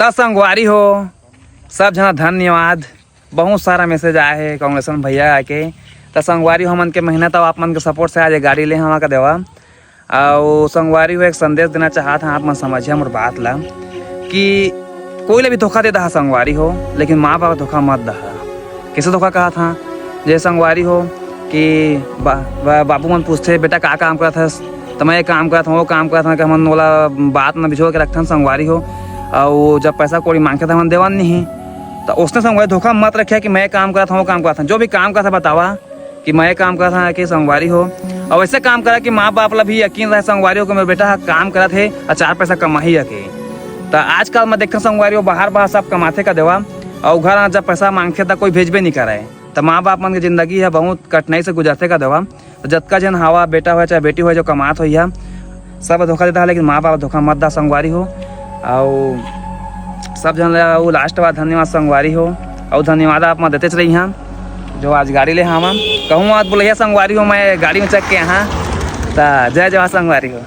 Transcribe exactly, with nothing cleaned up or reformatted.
त संगवारी हो, सब झन धन्यवाद। बहुत सारा मैसेज आए हे कांग्रेसन भैया आके। त संगवारी हो, हमन के मेहनत अउ आप मन के सपोर्ट से आज ये गाड़ी ले हवा का देवा। अउ संगवारी हो, एक संदेश देना चाहत हन आप मन समझिया मोर बात ला कि कोई ला भी धोखा दे दहा संगवारी हो, लेकिन माँ बाप धोखा मत दहा। कैसे धोखा कहत हन? जे संगवारी हो कि बा, बा, बाबू मन पूछथे, "बेटा का काम करत हस?" त मैं ये काम करत हूँ, वो काम करत हूँ, कि हमन ओला बात में बिझो के रखथन संगवारी हो। अउ जब पैसा कौड़ी मांगथे त हमन देवन नहीं। त उसने संगवारी धोखा मत रखे कि मैं ये काम करत हूँ, वो काम करत हूँ। जो भी काम करत हूँ बतावा कि मैं ये काम करत हूँ कि संगवारी हो। अउ ऐसे काम करा कि माँ बाप ला भी यकीन रहे संगवारी हो कि मेरे बेटा ह काम करत हे अउ चार पैसा कमाही हके। त आजकल मैं देखथन संगवारी हो, बाहर बाहर सब कमाथे का देवा, अउ घर जब पैसा मांगथे त कोई भेजबे नहीं करे। त माँ बाप मन के जिंदगी ह बहुत कठिनाई से गुजरथे का देवा। त जतका झन हवा, बेटा होय चाहे बेटी होय, जो कमात होइहा, सब धोखा देता है, लेकिन माँ बाप धोखा मत दा संगवारी हो। अउ सब झन ला अउ लास्ट बार धन्यवाद संगवारी हो। अउ धन्यवाद आप मन देतेच रहिहा, जो आज गाड़ी ले हावा। कहूँ आज बुलैया संगवारी हो, मैं गाड़ी में चघ के यहाँ। त जय जवान संगवारी हो।